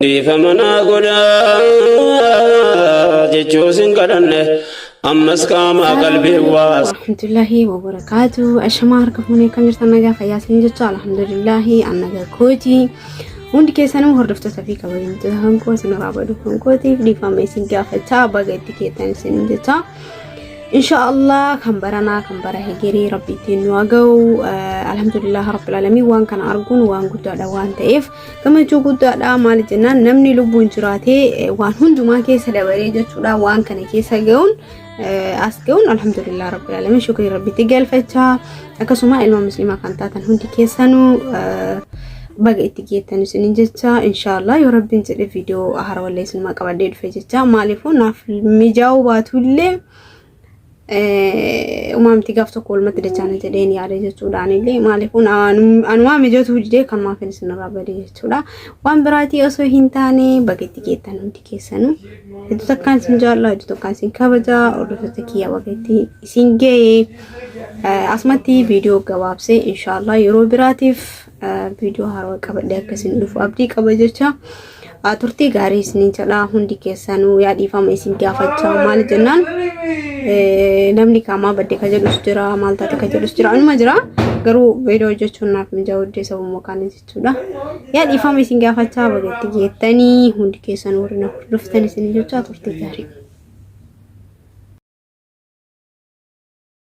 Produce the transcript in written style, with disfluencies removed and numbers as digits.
Dhiifama naa godhaa jechuu sin kadhanne ammas qaamaa qalbii waa. Warahmatullahi wabarakaatu. Ashamaa harka fuunee akkam jirtan nagaa fayyaa isin jecha alhamdulillahi an nagaa kooti. Hundi keessanuu hordoftoota fi kabajamtoota kan koo isin irraa baduu kan kootiif dhiifama isin gaafachaa baga itti keettan isin jecha. Insha Allah kan baranaa kan bara hegeree rabbi ittiin nu haa ga'u. Alhamdulillah rabbil alamin waan kana arguun waan guddaadha waan ta'eef gammachuu guddaadha maali jennaan namni lubbuun jiraatee waan hundumaa keessa dabaree jechuudha waan kana keessa ga'uun as ga'uun alhamdulillah rabbil alamin shukrii rabbitti galfachaa akkasuma ilma musliimaa kan taatan hundi keessanuu baga itti geettan isinin jecha inshaallah yoo rabbiin jedhe viidiyoo haarawallee isinuma qabadhee dhufe jecha maaliifuu naaf mijaa'uu baatullee umaamti gaaf tokko walumatti dachaana jedheen yaada jechuudha anillee maaliifuu anumaa mijatuu didee kanumaaf isinirraa bade jechuudha waan biraatii osoo hin taane baga itti geettan hundi keessanuu hedduu takkaan isin jaalla hedduu takkaan isin kabaja hordoftoota kiyya baga itti isin ga'e asumatti viidiyoo gabaabsee inshaallah yeroo biraatiif viidiyoo haarawaa qabadhee akka isin dhufu abdii qaba jecha turtii gaarii isiniin jedha hundi keessanuu yaa dhiifama isin gaafachaa maal jennaan namni qaamaa badde ka jedhus jira maal taate ka jedhus jira anuma jira garuu viidiyoo hojjechuun naaf mijaa'u didee sababuma kaanii jechuudha yaa dhiifama isin gaafachaa bagatti geettanii hundi keessan warri na hordoftan isin jechaa turtii gaarii.